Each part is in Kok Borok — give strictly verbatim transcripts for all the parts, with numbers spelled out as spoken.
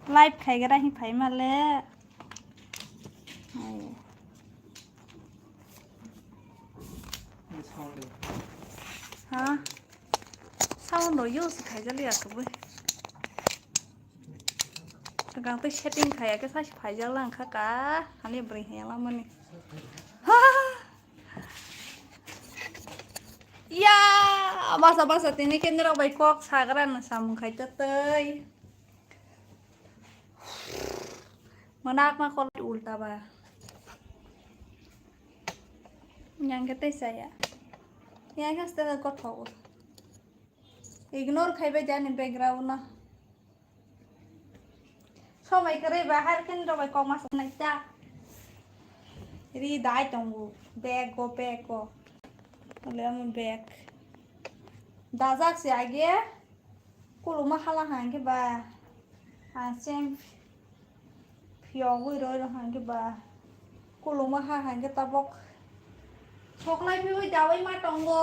Live khaigra hi phai male. Ai. Ha? Sound rok use khaijali ya kubui. Gang tei setting khaya ke sai phaijak lang kha ka. Hani bring he lamani. Ha! Ya, basa basa tini ke nirok bai kok sagra na samung khai ta tei. Manak ma kol ulta ba. Yang ke tei saya. Yang ke ste ko thok. Ignore khai bai jani background na. Somai kwrwi ba har khe nirok bai kok ma sanai ta. Ri dai tongo. Bag go, bag go. Ole amo bag. Dajak se age. Kuluma hala hangke ba. Ang sem. Phiyogwi roi rok hangke ba. Kuluma ha hangke tabok. Soklai phiwi dawi ma tongo.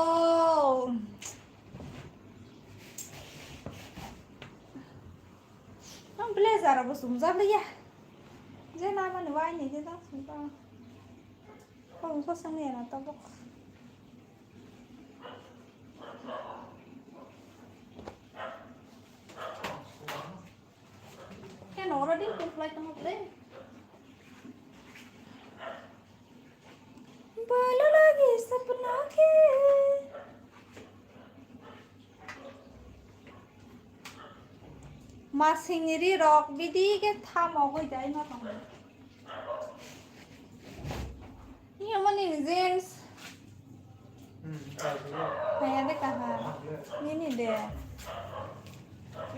Ang blazer abo sumjak liya. Je na mani wai ni je ta sumjak. Kau ko sang ni na tabok. Keno oro din pun flight tamo ple. Bhalo lage sapna ke. Masingri rok bidi ke thamo goi dai ma tong. Iya mani James. Kaya de kaha. Nini de.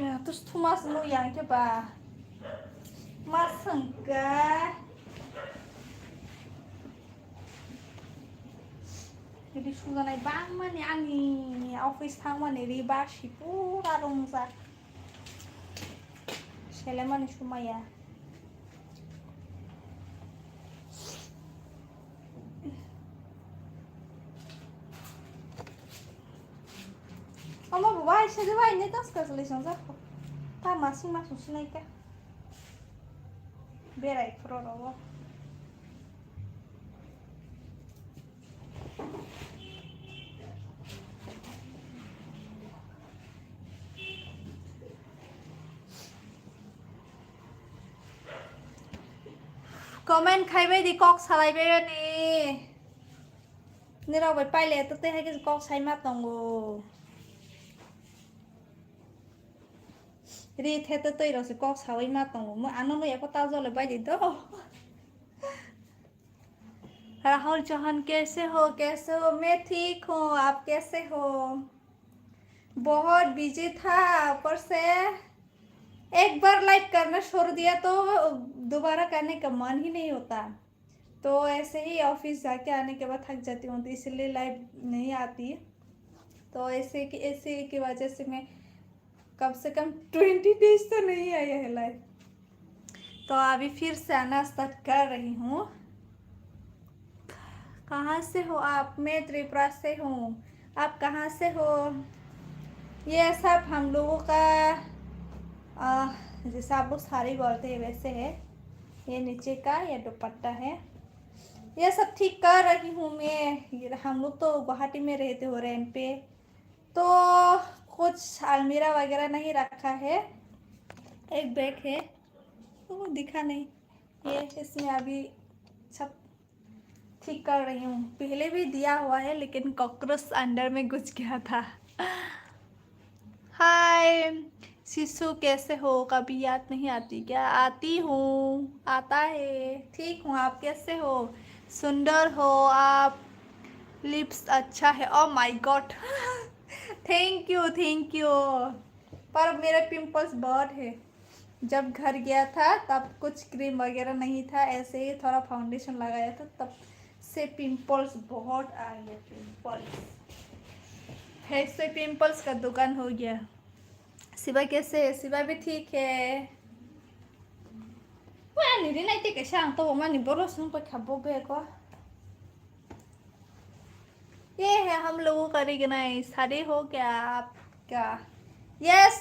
Ya, terus Thomas nu yang ke ba. Masangka. Jadi suganai bang mani ani office thang mani riba si pura rungsa. Selemani sumaya. Omo bo bai se bai ne tas kas le song sa. Ta masing masing sinai ka. Berai pro ro. Comment khai bai di kok salai bai ni. Nirok bai paile to tei hai khe kok sai ma tongo. Ri the to tei rok se kok sawi ma tongo. Mo ano no eko ta jole bai di do. Rahul चौहान कैसे हो, कैसे हो? मैं ठीक हूँ, आप कैसे हो? बहुत बिजी था, ऊपर से एक बार लाइव करना छोड़ दिया तो दोबारा करने का मन ही नहीं होता। तो ऐसे ही ऑफिस जाके आने के बाद थक जाती हूँ, तो इसलिए लाइव नहीं आती। तो ऐसे कि, ऐसे की वजह से मैं कम से कम ट्वेंटी डेज तो नहीं आई है लाइव। तो अभी फिर से आना स्टार्ट कर रही हूँ। कहाँ से हो आप? मैं त्रिपुरा से हूँ। आप कहाँ से हो? ये सब हम लोगों का, आ, जैसे आप लोग साड़ी बोलते हैं वैसे है। ये नीचे का ये दुपट्टा है। ये सब ठीक कर रही हूँ मैं। ये हम लोग तो गुवाहाटी में रहते हो रेंट पे, तो कुछ अलमीरा वगैरह नहीं रखा है। एक बैग है, वो दिखा नहीं। ये इसमें अभी सब ठीक कर रही हूँ। पहले भी दिया हुआ है लेकिन कॉकरोच अंदर में घुस गया था। हाय शिशु, कैसे हो? कभी याद नहीं आती क्या? आती हूँ, आता है। ठीक हूँ, आप कैसे हो? सुंदर हो आप। लिप्स अच्छा है। Oh my God. Thank you, thank you. पर मेरे पिंपल्स बहुत है। जब घर गया था तब कुछ क्रीम वगैरह नहीं था, ऐसे ही थोड़ा फाउंडेशन लगाया था, तब से पिंपल्स बहुत आ गया। पिंपल्स, फेस पे पिंपल्स का दुकान हो गया। शिवा कैसे है? शिवा भी ठीक है। Wah, ni rinai te kaisa ang to mani boro sung pa khabo be ko. ये है हम लोगों का रिगनाई। शादी हो गया आपका? Yes,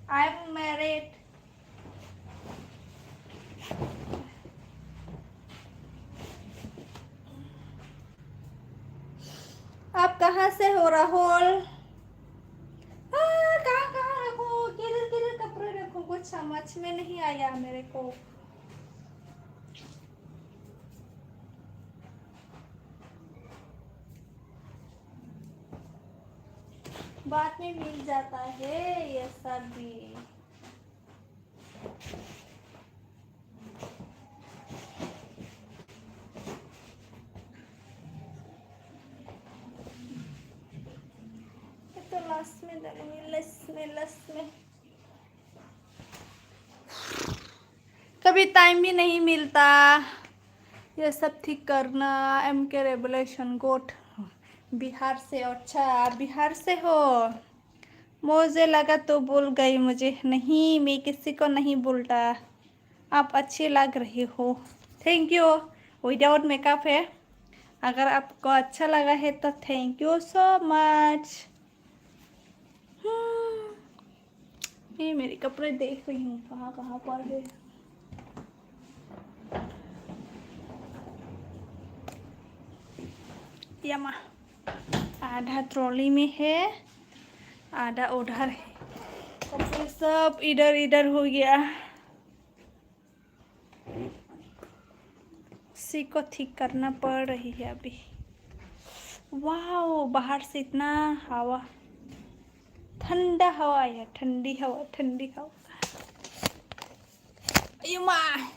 I am married. Rahul. आ, कहाँ, कहाँ रखो? किधर, किधर कपड़े रखो? कुछ समझ में नहीं आया मेरे को। बाद में मिल जाता है ये सब भी। ये तो लास्ट में डालूंगी, लास्ट में, लास्ट में। कभी टाइम भी नहीं मिलता ये सब ठीक करना। एम के रेवोल्यूशन गोट। बिहार से? अच्छा, बिहार से हो। मुझे लगा तो भूल गई मुझे। नहीं, मैं किसी को नहीं भूलता। आप अच्छी लग रही हो। Thank you. विदाउट मेकअप है। अगर आपको अच्छा लगा है तो thank you so much। हम्म, ये मेरे कपड़े देख रही हूँ कहाँ कहाँ पर है। यमा, आधा ट्रॉली में है, आधा उधर है। कपड़े सब इधर इधर हो गया। सी को ठीक करना पड़ रही है अभी। वाओ, बाहर से इतना हवा, ठंडा हवा है, ठंडी हवा, ठंडी हवा। अयो माँ।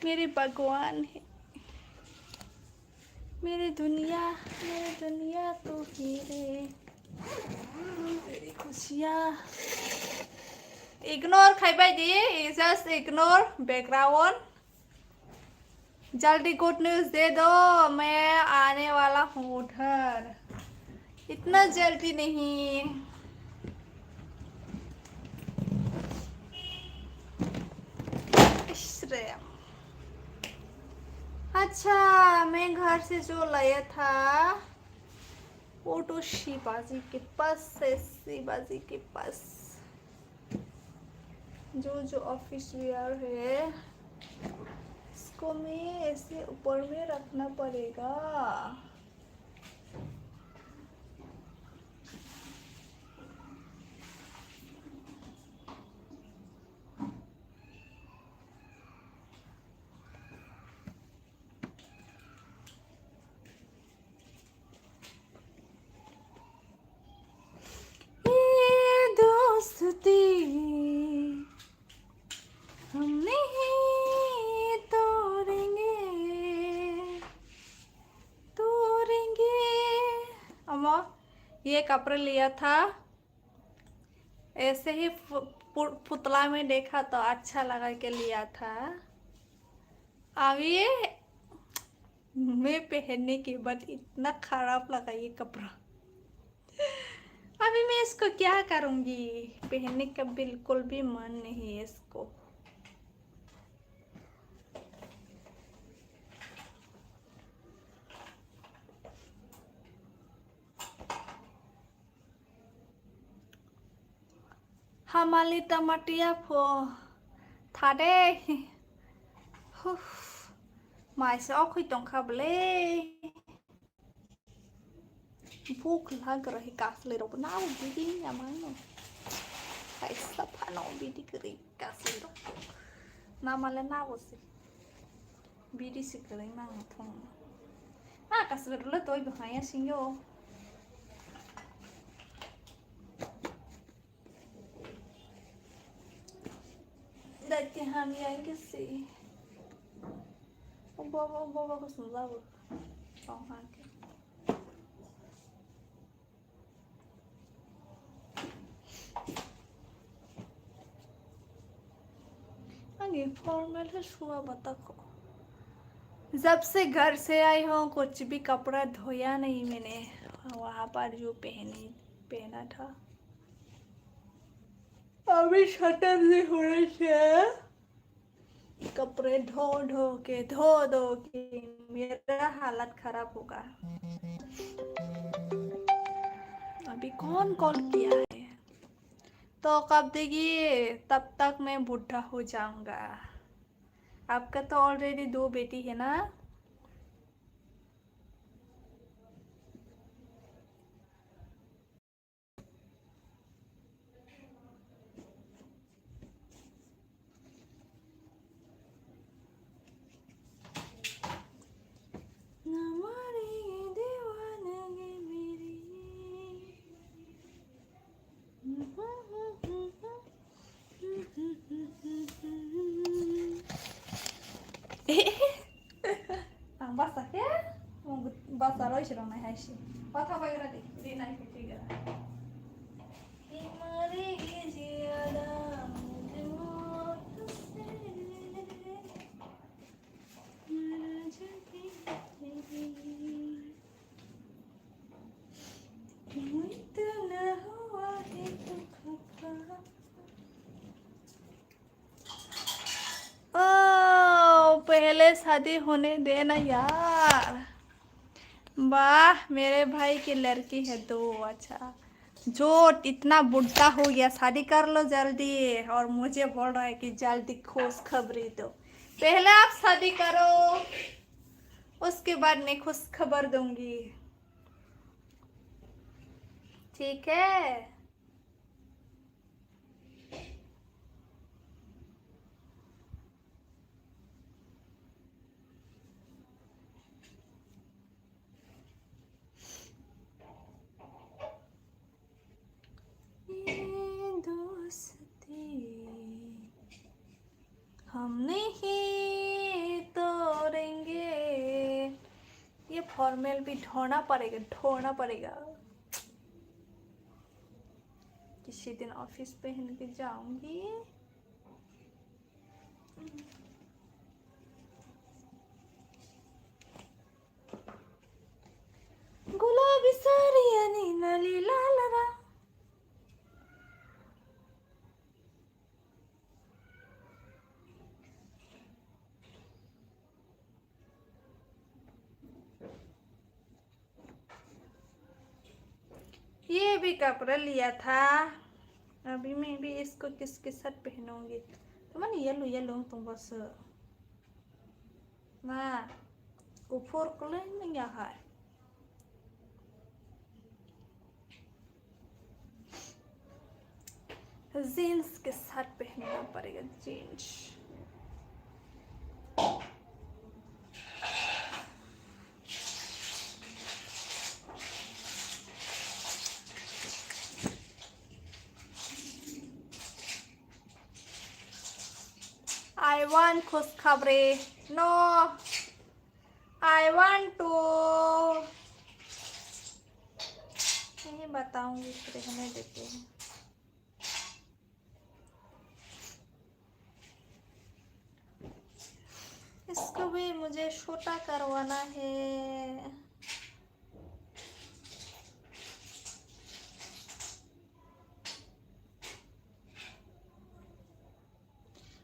मेरे भगवान है, मेरी दुनिया, मेरी दुनिया तू ही रे, मेरी खुशियाँ। Ignore खाई भाई दी, just ignore background। जल्दी गुड न्यूज़ दे दो, मैं आने वाला हूँ उधर। इतना जल्दी नहीं। इश्रे। अच्छा, मैं घर से जो लाया था, वो तो शिवाजी के पास है, शिवाजी के पास। जो जो ऑफिस वियर है, इसको मैं ऐसे ऊपर में रखना पड़ेगा। ये दोस्ती हम नहीं तोड़ेंगे, तोड़ेंगे। अम्मा, ये कपड़े लिया था, ऐसे ही पु-, पु-, पुतला में देखा तो अच्छा लगा के लिया था। अब ये मैं पहनने के बाद इतना खराब लगा ये कपड़ा। अभी मैं इसको क्या करूँगी, पहनने का बिल्कुल भी मन नहीं है इसको। Hamali tamatia pho thade. Huf. Mai se okhui tongkha bole. Buk lagra hi kasle rok na bidi nyamano. Kaisa phano bidi kri kasle rok. Namale na bosi. Bidi si kwlwng nang thung. Ah, kaswk rwla toi bo haya singyo. Dai te ham yang ke si. O baba, o baba ko sum labu. Tong ha ke. Ani formal है, सुआ बता को। जब से घर से आई हूँ, कुछ भी कपड़ा धोया नहीं मैंने। वहाँ पर जो पहनी, पहना था। अभी सैटरडे होने से कपड़े धो धो के, धो धो के मेरा हालत खराब होगा। अभी कौन कॉल किया है? तो कब देगी? तब तक मैं बूढ़ा हो जाऊंगा। आपका तो ऑलरेडी दो बेटी है ना? Ang basa khe, mung basa roi se rong nai hai se. Kotha bai gra di, di nai khe khe gra. Kimari jiya da mujhe maaf se mera jati hai. क्यों इतना हुआ है तो खफा। ओ, पहले शादी होने देना यार। वाह, मेरे भाई की लड़की है दो। अच्छा, जो इतना बुढ़ा हो गया, शादी कर लो जल्दी। और मुझे बोल रहा है कि जल्दी खुशखबरी दो। पहले आप शादी करो, उसके बाद मैं खुशखबर दूंगी। ठीक है। ये दोस्ती हम नहीं तोड़ेंगे। ये फॉर्मल भी ढोना पड़ेगा, ढोना पड़ेगा। किसी दिन ऑफिस पहन के जाऊंगी। गुलाबी साड़ी यानी नली लाल रा। ये भी कपड़ा लिया था, अभी मैं भी इसको किसके साथ पहनूंगी। तो मैंने येलो येलो तुम बस ना ऊपर को लेने यहाँ है। जींस के साथ पहनना पड़ेगा, जींस। I want खुशखबरी। No, I want to। नहीं बताऊंगी, रहने देते हैं। इसको भी मुझे छोटा करवाना है।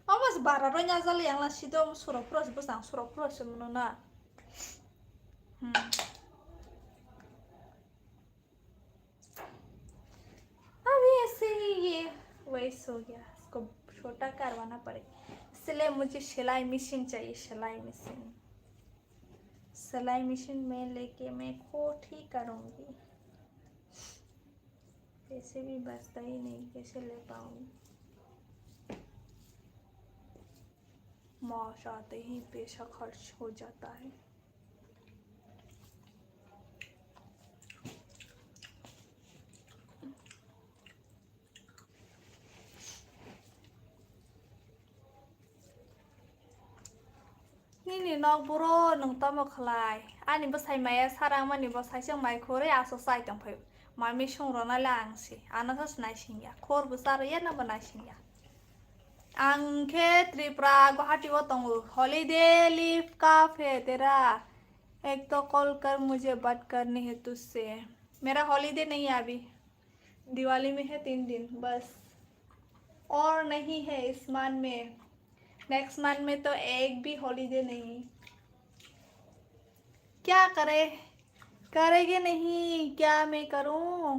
Omas bara roi na jali yang la sido surok pura se bwsang surok pura se mano na. Hmm. अभी ऐसे ही ये वेस्ट हो गया, इसको छोटा करवाना पड़ेगा। इसलिए मुझे सिलाई मशीन चाहिए, सिलाई मशीन। सिलाई मशीन में लेके मैं खुद ही करूँगी। पैसे भी बचता ही नहीं, कैसे ले पाऊँगी? मास आते ही पैसा खर्च हो जाता है। Nini nok buro nwng tamo khlai? Ani bwsai maya sarangmani bo saisung mai khorwi aso chai tongphai. Mami sung rona le ang si. Ano khe naisingya. Khor bo charo ya, nabo naisingya. Ang khe Tripura, Guwahati o tongo. Holiday leave कब है तेरा? एक तो कॉल कर, मुझे बात करनी है तुझसे। मेरा हॉलिडे नहीं है अभी। दिवाली में है तीन दिन बस, और नहीं है इस मंथ में। नेक्स्ट मंथ में तो एक भी हॉलिडे नहीं। क्या करे, करेंगे नहीं, क्या मैं करूं?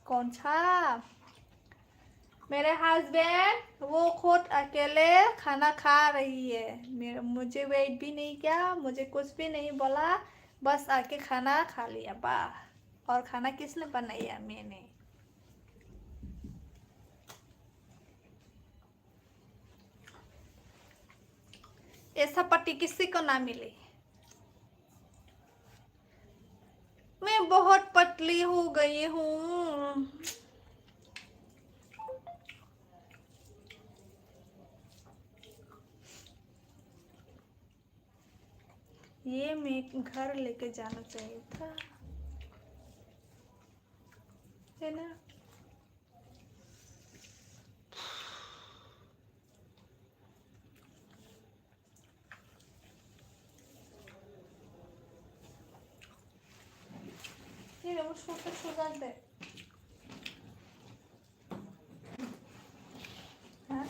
कौन सा? मेरे हस्बैंड वो खुद अकेले खाना खा रही है। मेरे, मुझे वेट भी नहीं किया, मुझे कुछ भी नहीं बोला, बस आके खाना खा लिया। वाह, और खाना किसने बनाया? मैंने। ऐसा पति किसी को ना मिले। मैं बहुत पतली हो गई हूँ। ये मैं घर लेके जाना चाहिए था, है ना? ये वो छोटा छोटा दे। हाँ?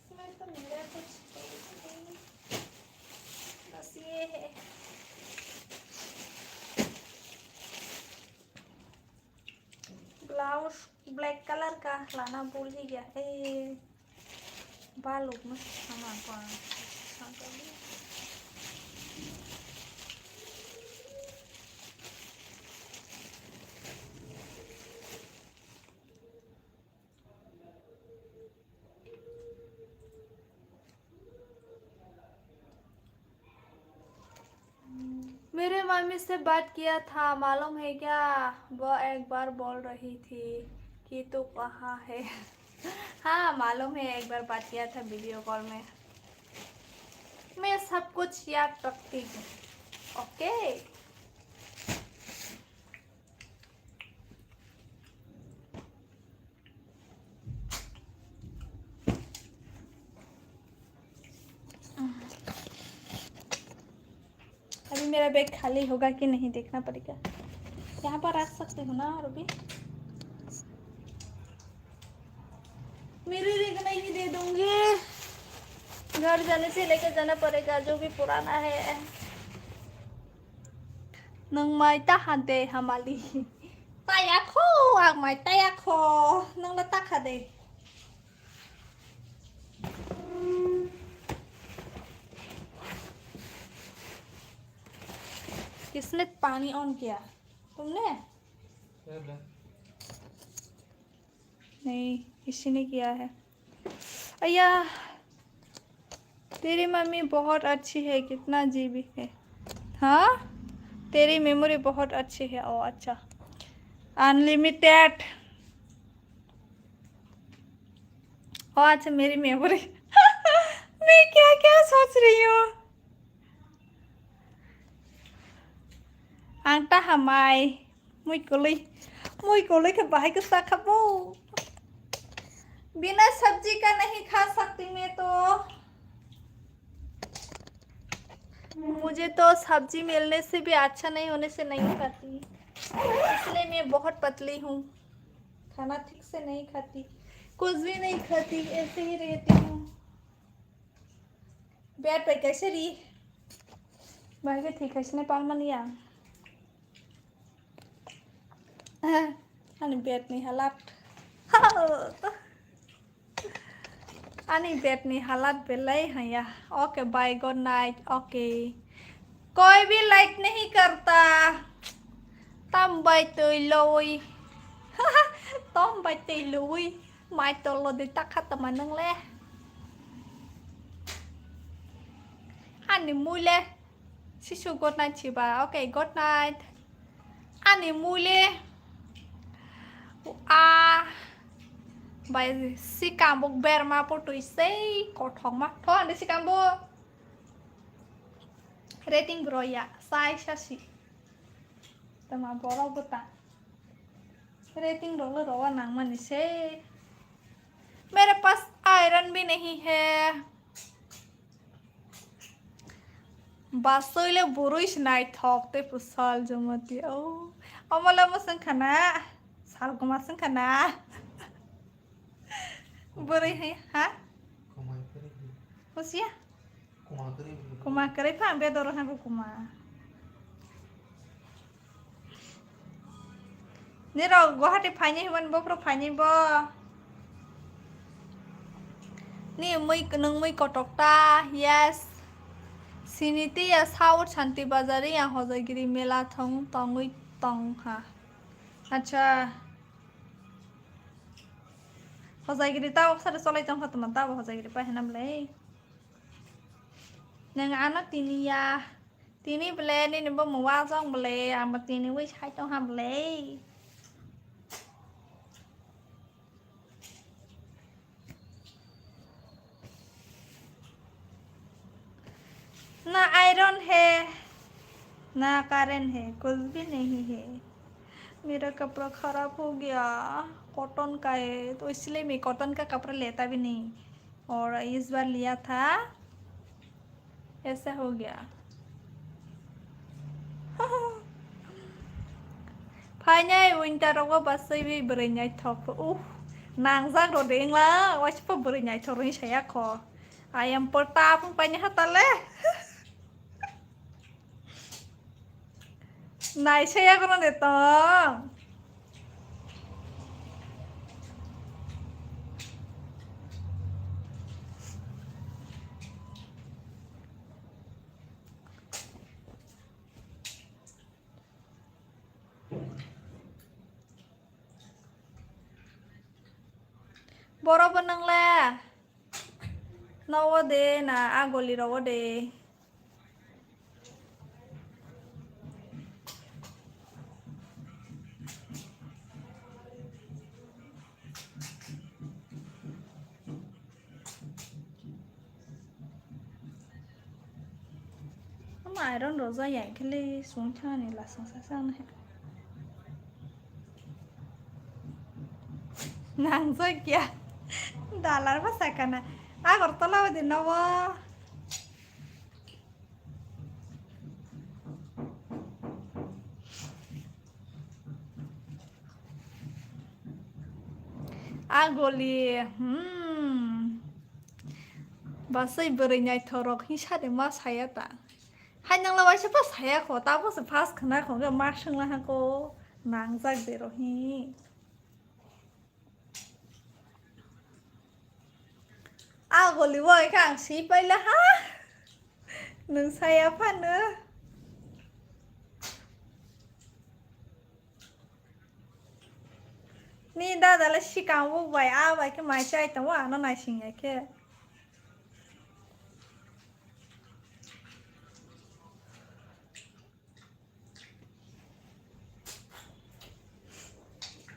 इसमें तो मेरा कुछ है ही नहीं, बस ये है। ब्लाउज ब्लैक कलर का लाना भूल ही गया। ए, बाल उगना सामान कौन सा? मेरे मम्मी से बात किया था, मालूम है क्या? वो एक बार बोल रही थी कि तू कहाँ है। हाँ, मालूम है, एक बार बात किया था वीडियो कॉल में। मैं सब कुछ याद रखती हूँ। ओके। अभी मेरा बैग खाली होगा कि नहीं, देखना पड़ेगा। यहाँ पर रख सकते हो ना, और भी। मेरे लिए तो नहीं दे दूंगी, घर जाने से लेके जाना पड़ेगा, जो भी पुराना है। Nung mai tahan de hamali. Tayakho, ang mai tayakho. Nung la takha de. किसने पानी ऑन किया? तुमने? नहीं, किसी ने किया है। अय्या, तेरी मम्मी बहुत अच्छी है, कितना जीबी है? हाँ, तेरी मेमोरी बहुत अच्छी है। ओ अच्छा, अनलिमिटेड। ओ अच्छा, मेरी मेमोरी। मैं क्या क्या सोच रही हूँ। Ang ta hamai. Mui koloi. Mui koloi khe bahai khe sakha bo. बिना सब्जी का नहीं खा सकती मैं तो। मुझे तो सब्जी मिलने से भी अच्छा नहीं होने से नहीं खाती, इसलिए मैं बहुत पतली हूँ। खाना ठीक से नहीं खाती, कुछ भी नहीं खाती, ऐसे ही रहती हूँ। Bed bai kaisa ri. Bai khe thwi khaisani palmani ang. Ani bed ni halat. Ani bed ni halat belai haya. Okay, bye, good night. Okay. कोई भी लाइक नहीं करता। Tam bai twi loi. Tom bai twi loi. Mai tolo de takha tama nang le. Ani mui le. Sisu good night siba. Okay, good night. Ani mui le. A. Bai sikambuk berma potoi sei kothokma. Tho ande sikambuk. Rating bro ya. Sai sasi. Tama borok bwta. Rating rok le rowa nangmani se. मेरे पास आयरन भी नहीं है। Basoi le burui se naithok tei pwsal jomati. Oh, omo le mwswng khana. Sal kwma swng khana. Burui hai, ha? Husia? Kuma kwrwi pha, bedor ha kuma. Nirok Guwahati phaini himani bophuru phaini bo. Ni mui, nwng mui kotok ta, yes. Sini tiya South Santi Bazar ya Hojaigiri mela thong tongwi tong ha. Acha. Hojaigiri ta oksare cholai tong kha tuma ta bo Hojaigiri pa hinam le. Nwng ano tini ya. Tini bwle nini bumung wajak bwle, ang bo tini wi sai tongha bwle. ना आयरन है, ना करंट है, कुछ भी नहीं है। मेरा कपड़ा खराब हो गया, कॉटन का है, तो इसलिए मैं कॉटन का कपड़ा लेता भी नहीं। और इस बार लिया था, ऐसा हो गया। Phainai winter rogo basaiwi bwrwi naithok. Uh, nangjak rw de wngla, waisa pha bwrwi naithok rw saya kho. I am pota phung paini hatale. Naisaya kono de tong. Boro bo nang le. Nogo de na a goli rogo de. Ama iron roja ya kele sung thani la sung sa sa na. Nang jai kya? Dalar ba sakana. Agartala ba din nogo. A goli, hmm. Basai bwrwi naithok rok hinsa de ma saya ta. Hai nangla waisa pa saya kho, ta bo se first khna kho, ma sangla ha ko, nangjak de ro hi. A goli bo kha ang si paila ha. Nwng saya phano. Ni dada le sikang bo bai, a bai khe mai chai tongo, ano naising ya khe.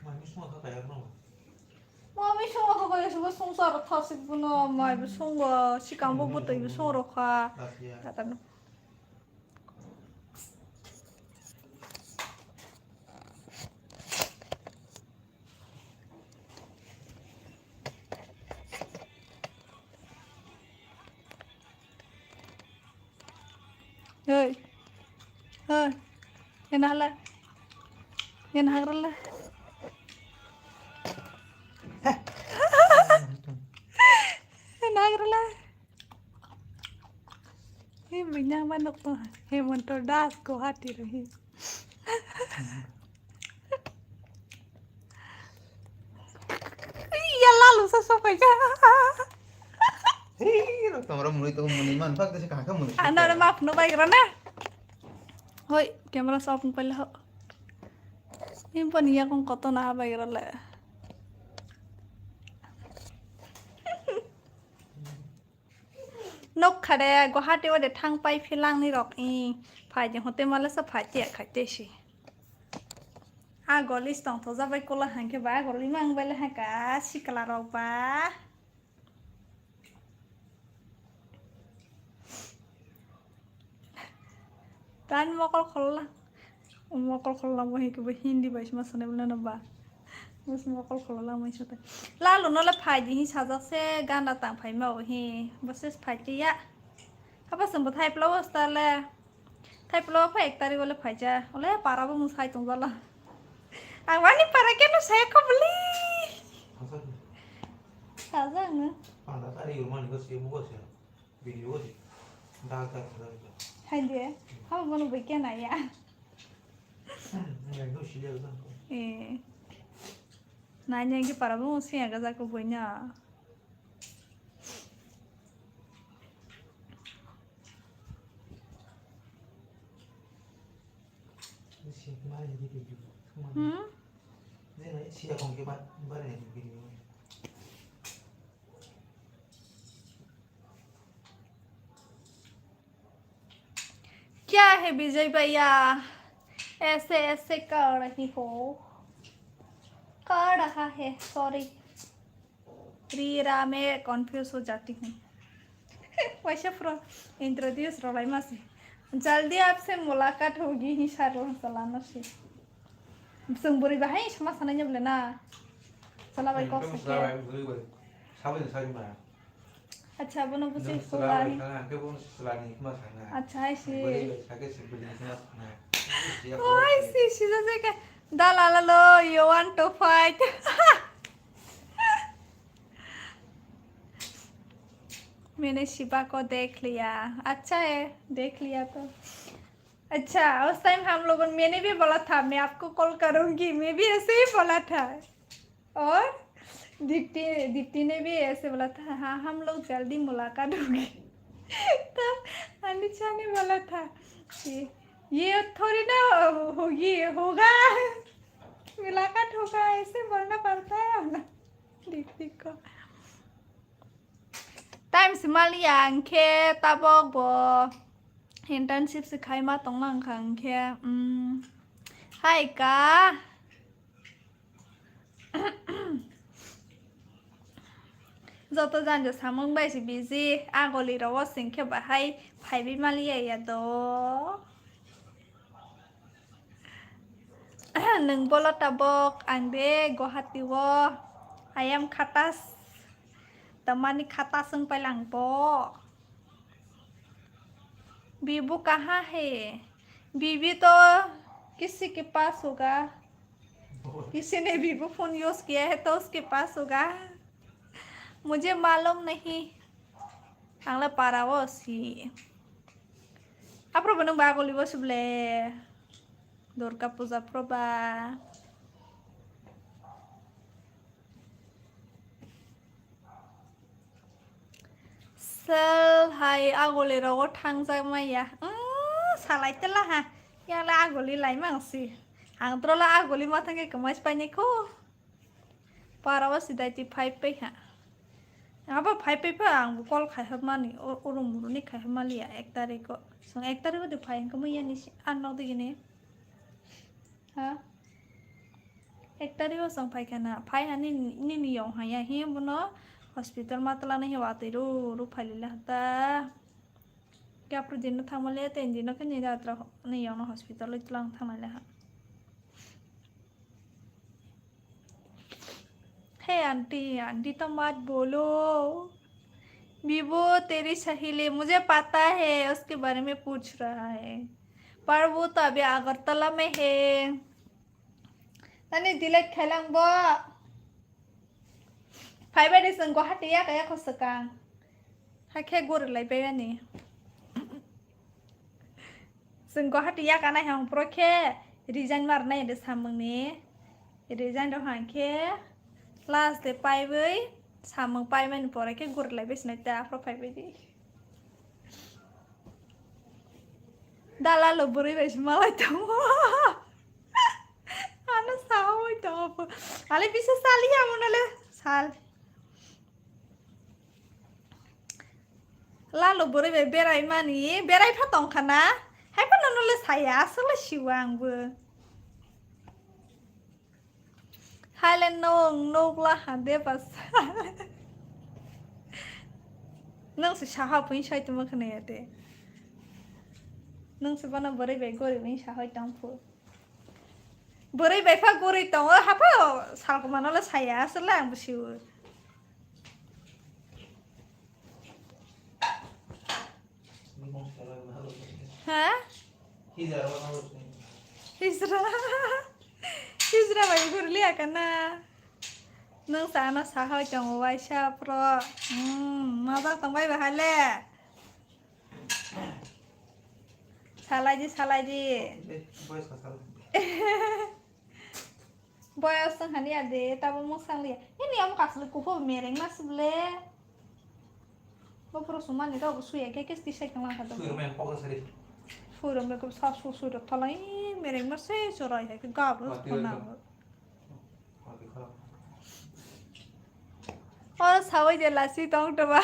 Mami songkha kaya no. Mami songkha kaya subo songsa ro thasik buno, mai bo songo, sikang bo bwtwi bo song ro kha. Tata no. Hei. Hei. Yan hala. Yan hagrala. Yan hagrala. Hei, buina ma nok to. Hei, montor das ko hati ro hi. Iya lalu sa sopai ka. Hei, ro tomra muni to muni man pak desi kaka muni. Ana na map no bai grana. Hoi, camera sa open pala ho. Impo niya kong koto na bai grale. Nok khare Guwahati o de thang pai philang ni rok i phai de hote mala sa phai te khai te si. A golis tong to jabai kola hangke ba goli mang bele haka sikla rok ba. Tan mokol kholla. Mokol kholla bo hike bo Hindi bai sima sone bole no ba. Bos mokol kholla mai sate. Lalu no le phai di hi sajak se ganda tang phai ma o hi. Bos phai ti ya. Haba sung bo thai pla o sta le. Thai pla o phai ek tarik o le phai ja. Ole para bo musai tong jala. Ang wani para ke no sai ko bli. Sajak no. Panda tari rumani ko se mo ko se. Video ko se. Dal ta ta. Hai de. Haba bono bai ke na ya. Hmm, ngai no sile ko. Eh. Nanya ki para bung siya gaja ko boina. Hmm? क्या है विजय भैया, ऐसे ऐसे कर रही हो, कर रहा है, सॉरी। री रा मैं कंफ्यूज हो जाती हूँ। वैसे प्रो इंट्रोड्यूस रोलाई मासी, जल्दी आपसे मुलाकात होगी ही सारो चलानो से। संबुरी बहाई समा सनाइया बोले ना। चला भाई कौन सा क्या? Sabun sabun mana? Acha, bono busi sula ni. Acha, hai si. Oi si si jase ke. Dalala lo, you want to fight? मैंने शिवा को देख लिया। अच्छा है, देख लिया तो। अच्छा, उस टाइम हम लोगों ने, मैंने भी बोला था मैं आपको कॉल करूंगी, मैं भी ऐसे ही बोला था। और दीप्ति, दीप्ति ने भी ऐसे बोला था, हाँ, हम लोग जल्दी मुलाकात होगी। तब अनिशा ने बोला था कि ये थोड़ी ना होगी, होगा, मुलाकात होगा, ऐसे बोलना पड़ता है हम लोग दीप्ति को। Time si maliya hwnkhe tabok bo internship se khaima tongma wngkha hwnkhe, mm, hai ka. Joto janja samung bai se busy, agoli rogo singkhe bahai phaibi maliya ya do. Nwng bolo tabok, ang de Guwahati o, I am khatas, tamani khatas wng pailang bo. Bibu kaha hai? Bibi to kisi ke paas hoga, kisi ne Bibu phone use kiya hai to uske paas hoga. Mujhe malum nahi. Ang le para o si. Aphuru bo nwng ba agoli bo suble. Durga puja phuru ba. Sel hai agoli rogo thangjak maya. Umm, salai tela ha. Yang le agoli lai mang si. Ang tro le agoli ma thangke kwmai painai kho. Para o sidai ti five pai ha. Abo five pai pa ang bo call khai hap mani. O, urung muruni khai hap maliya ek tarikh o. Song ek tarikh o de phai hwnkhe mui yani si, ar nok digini. Ha? Ek tarikh o chwng phai kha na, phai ha nini, nini yong ha ya hi bono hospital ma twla nai hi watwi ru ru phai lila ha ta. Khe aphuru din no thang ma le tei din no khe nini atra ni yong no hospital o twlang thang nai le ha. Hey aunty, aunty to mat bolo. Bibu teri saheli, mujhe pata hai, uske bare mein puch raha hai. Par wo to abhi Agartala mein hai. Nani delete khailang bo. Phaibai de chwng Guwahati yaka yako swkang. Hakhe gori lai bai ani. Chwng Guwahati yaka nai hang pro khe resign mar nai de samung ni. Resign rok hang khe last de paibai samung paimani pore khe gori lai bai sinai ta aphro phaibai di. Dalalo bwrwi bai se malai tongo. Ano sawi tongo. Ale bisa sali amo nale sal. Lalo bwrwi bai berai mani, berai pha tong kha na. Hai phano nole saya, aswk le siwa ang bo. Haile nwng nukla ha de basa. Nwng se saha pui soi tongma khna ya de. Nwng se bono bwrwi bai gori bai sahoi tong phu. Bwrwi bai pha gori tongo, hapha salkoma no le saya, aswk le ang bwsio. Ha? Hijra. Hijra bai gurliya kana. Nwng sana sahoi tongo waisa pro. Hmm, maja tongbai bahale. Salaidi, salaidi. Boyos wng hani ya de, tabo mwsang liya. Ini amo kasli kupo mereng mas ble. Bo puro sumani rok suya ke kes tisai kang langkha do. Sui rwmai ang kok sari. Sui rwmai ko sa su sui rok thalai mereng mas se chorai hai ke gab ro Mati khona. Rwmai. Mati kharap. Oro sawai de lasi tong to ba.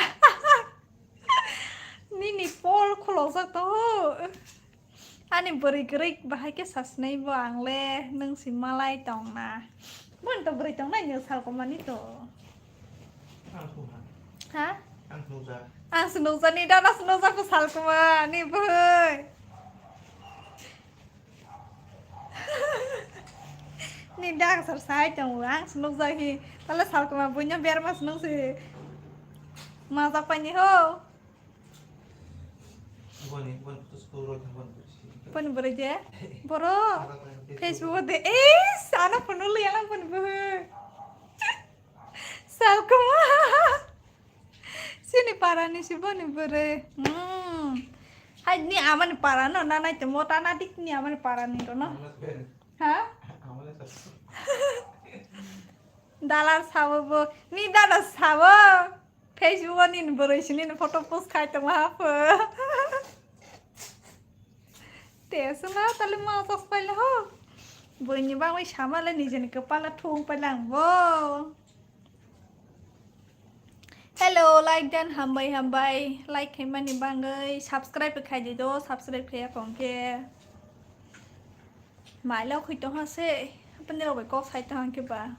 Nini pol khulokjak to. Ani bwrwi kwrwi bahai khe sasnai bo ang le, nwng si malai tong na. Boni to bwrwi tong nai nwng sal komani to. Ang sung ha. Ha? Ang sung ja. Ang sung ja ni dana sung ja ko sal koma ni bwrwi. Ni dak sar sai tong ang sung ja hi. Tala sal koma bunya ber mas nung si. Majak pani ho. Boni, boni photo school rok thang boni photo school. Boni bwrwi de? Borok. Facebook de. Is, ano phone lo yang boni bwrwi. Salkuma. Sini parani si boni bwrwi. Hmm. Hai ni amani parano nanai te mota na dik ni amani parani to no. Ha? Dalar sabo bo. Ni dada sabo. Facebook o nini bwrwi si nini photo post khai tongma hapho. Te suna tali ma sos paila ho. Bwrwi ni bangwi sama le nijeni kwpala thung paila ang bo. Hello, like dan hambai hambai. Like khaimani bangwi subscribe khai di do, subscribe khaiya kongke. Maila khoi tongha se, hapani rok bai kok sai tongha khe ba.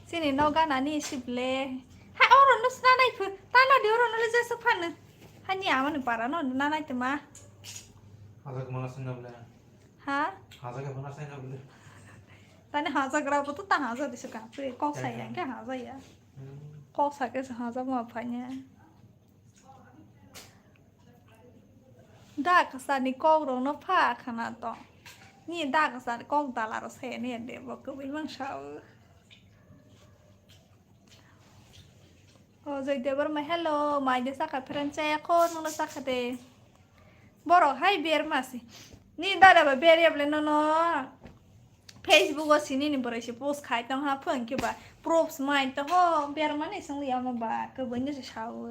Chini no gana ni si ble. Ha, oro no sna nai phu, ta na di oro no le jesa phanu. Ha ni amani para no na nai tma. Hajak mana sna ble. Ha? Hajak mana sna ble. Tani hajak ra bo to ta hajak di se ka, kok sai yang khe hajak ya. Hmm. Kok sa khe se hajak ma phanya. Da kwchani kok rok no pha khana tong. Ni da kwchani kok dala rok se ni de bo kwbwi mang sao. O Joy Debbarma, hello, mai de saka pherang chaya kho, nung no saka de. Borok hai ber ma si. Ni dada ba ber yable no no. Facebook o sini ni borai se post khai tong ha phone khe ba. Proofs mai to ho ber mani song ya ma ba. Kwbwi ni se sao.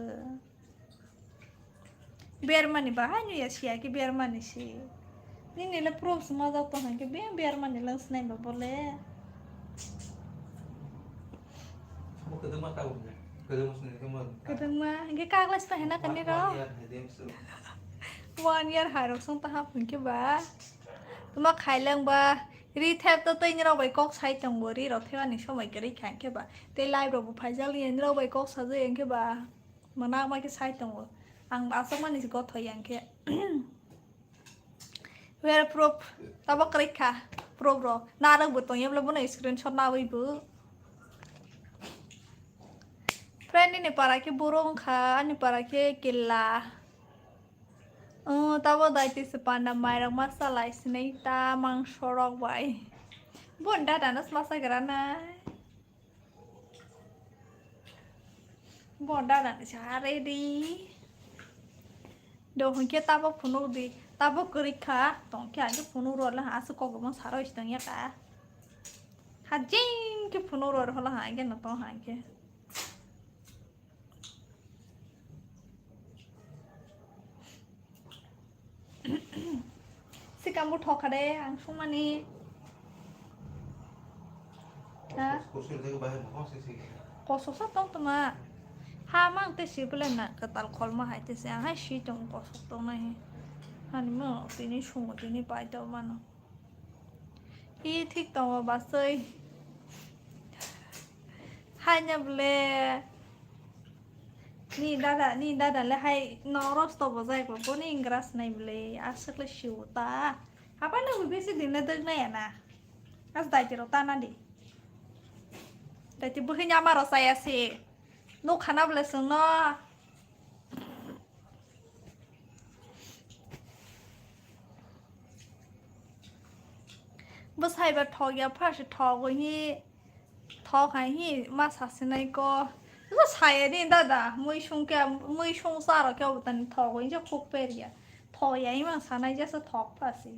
Bermani bahai no ya siya ki bermani si. Nini le proof sima jak tong hang ke be bermani lang sinai ba bole. Bo kwdwma ta bo ne. Kwdwma sini ke mo. Kwdwma hingke kaglas pa hena kani ro. One year hai dem su. One year hai rok song ta hap hingke ba. Tuma khailang ba. Ri thep to tei ni rok bai kok sai tongo. Ri rok thep ani somoi kwrwi kha hingke ba. Tei live rok bo phaijak li ni rok bai kok sajak hingke ba. Mwnakma khe sai tongo. Ang aswkmani se gothoi yang khe. Where proof? Tabo kwrwi kha proof rok. Narwk bo tongya bwle bono screenshot nawi bo. Friend ni para khe boro wngkha, ani para khe killa. Oh, tabo daiti se panda mairok ma salai sinai ta mangso rok bai. Bon dada no sma sagra nai. Bo dada ni sa ready. Do hwnkhe tabok phunuk di, tabok kwrwi kha, tong khe ang khe phunuk rw le aswk kok rwma sa rw si tong ya ka. Hajing khe phunuk rw rw le ha, ang khe no tong ha ang khe. Sikang bo thokha de ang sungmani. Ha? Kusui jaga bahai mokol sisi. Kosok sa tong toma. Ha mang te si bole na katal kholma hai te se ang hai si tong kosok tong nai. Hani mo tini sungo tini pai to mano. I thik tongo basui. Haina bole. Ni dada, ni dada le hai noro sto bojai ko boni ingras nai bole. Aswk le siu ta. Apa no besi din le dek nai na. As dai tiro ta na di. Dai ti buhi nyama ro saya si. No khana bole sung no. Bwsai ba thok ya, first thok hi, thok hai hi ma sa sinai ko. Bwsa saya ni dada, mui sung khe, mui sung sa ro khe obo tani thok hi je khuk per ya. Thok ya ima sanai jesa thok pa si.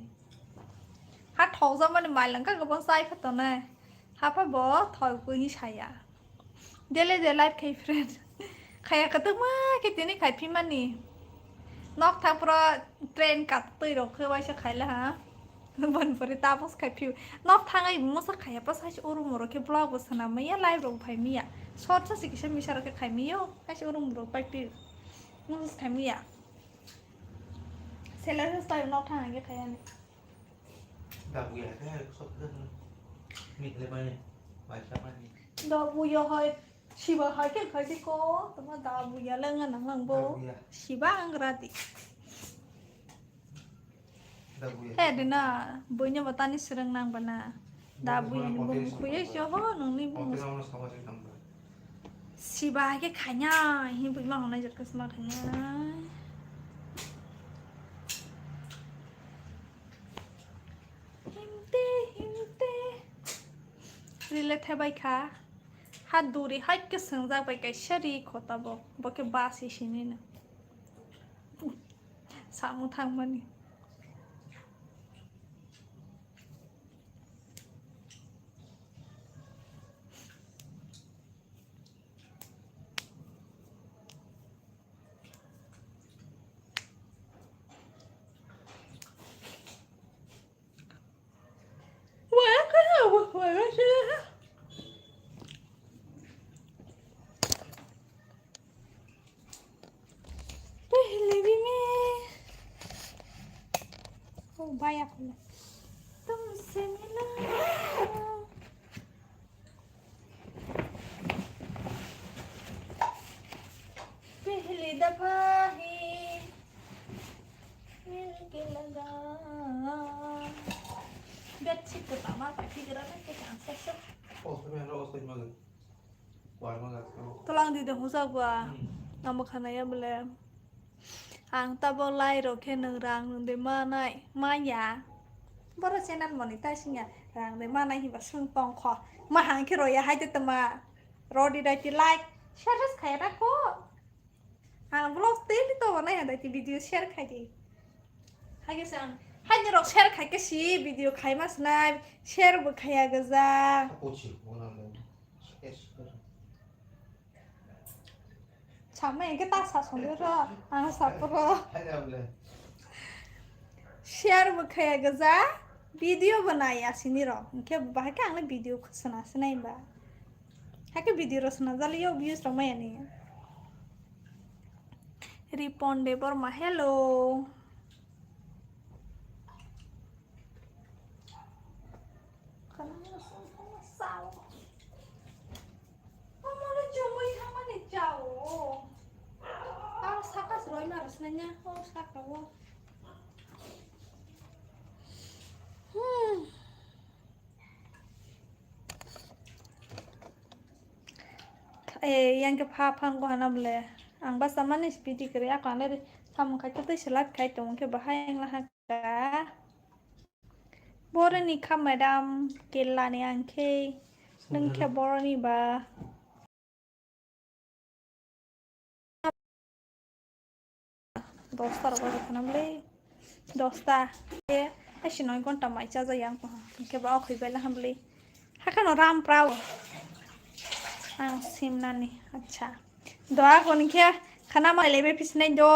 Ha thok ja mani mai lang ka gabang sai pha tonai. Hapha bo thoi kuni saya. Dele de live khai friend. Khaya katuma ke tini khai phimani. Nok thapro train kat twi rok khe waisa khaila ha. Bon pore tapos khai phi. Nok thangai musa khaya pas hai uru moro khe vlog bo sana maya live rok phai miya. Short sa sikisa misa rok khe khai miyo. Hai uru moro pai phi. Musa khai miya. Seller sa nok thangai khe khaya ni. Dabuya khe sok khe mit le mani, bai sa mani. Dabuya hai, siba hai khe khai di ko, tama dabuya le nga nang lang bo. Dabuya. Siba ang ra di. Dabuya. He dina, boino batani sereng nang bana. Dabuya ni bung kuye so ho nung ni bung. Siba hai khe khanya, hin bui ma honai jat kasma khanya. Himte, himte. Rile thebai kha. Ha duri hai khe swngjak bai kaisa ri khota bo. Bo khe basi sinino. Samung thangmani. पहले भी मैं ओ बाया खोला तुमसे मिला पहली दफा ही मिलके लगा बेडशीट को तमा पाठी करा ना के चांस है। Tolang di de husa gua. Amo khana ya bole. Ang tabo lai rok khe nwng rang nwng de manai maya. Boro channel monetize wngya rang de manai hiba swng tong kho. Ma hang khe roya hai de tama. Rodi dai ti like share khaya da ko. Ang vlog daily to banai ha dai ti video share khai di. Hai khe se ang hai ni rok share khai khe si video khai ma snai share bo khaya gaja. Apo chi mo nang le. Yes. Sama engke ta sa sonde ro, ang sa pro. Share bo khaya gaja, video bo nai asini ro. Engke bahai khe ang le video khosna sinai ba. Hai khe video ro sna jali yo views ro maya ni. Ripon Debbarma, hello. Omo le chumui thangmani chao. Aro saka se roi ma rwsnai nya, o saka o. Hmm. Eh, yang ke pha phang ko hana bole. Ang basa mani speedy kere, ako ane samung khai tei se live khai tong ke bahai ang laha. Ka. Boroni kha madam, kela ni ang khe, nung khe boroni ba. Dosta rok bai khana bwle. Dosta. Ke, aisi noi gonta mai cha jaya ang khe ba okhoi bai la ham bwle. Hakhano ram prao. Ang simnani. Acha. Doa kon khe khana mai lebe pisnai do.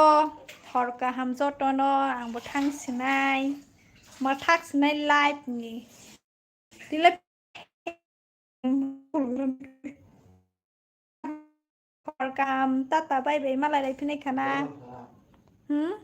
Hor kaham jotono ang bo thang sinai. Ma thak sinai life ni. Tila hor kaham tata bai bai malai lai phinai khana. Hmm?